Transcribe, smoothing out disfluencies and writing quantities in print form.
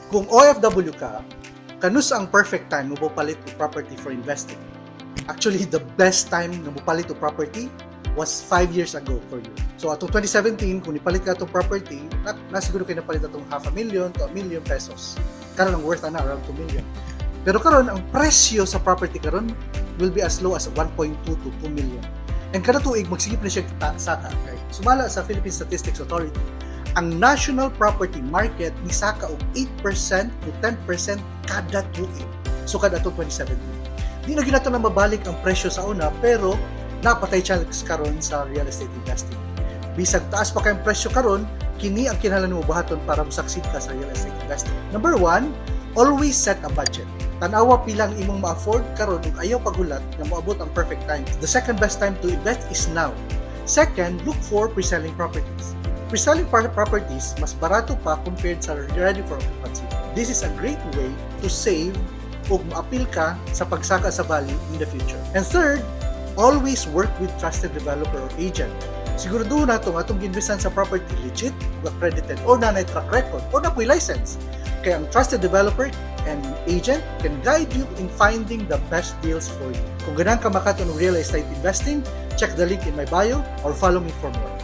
Kung OFW ka, kanus-a ang perfect time mo palit og property for investing? Actually, the best time nga mopalit og property was 5 years ago for you. So atong 2017, kung nipalit ka atong property, na siguro kay napalit atong half a million to ₱1 million. Karon ang worth ana around 2 million. Pero karon ang presyo sa property karon will be as low as 1.2 to 2 million. And kada tuig magsige pa siya saka kay sumala sa Philippine Statistics Authority, ang national property market nisaka og 8% to 10% kada tuig. So kada atong 2017. Di na gyud nato na mabalik ang presyo sa una, pero naa pa tay chance karon sa real estate investing. Bisag taas pa kayong presyo karon, kini ang kinahanglan mo buhaton para mo-succeed ka sa real estate investing. Number one, always set a budget. Tanawa pilang imong ma-afford karon ug ayaw paghulat nga moabot ang perfect time. The second best time to invest is now. Second, look for pre-selling properties. Pre-selling properties mas barato pa compared sa ready for occupancy. This is a great way to save ug maapil ka sa pagsaka sa value in the future. And third, always work with trusted developer or agent. Siguraduhon nato nga atong giinvestan sa property legit, accredited, or naa track record, or naa poy license. Kaya ang trusted developer and agent can guide you in finding the best deals for you. Kung ganahan ka makato ng real estate investing, check the link in my bio or follow me for more.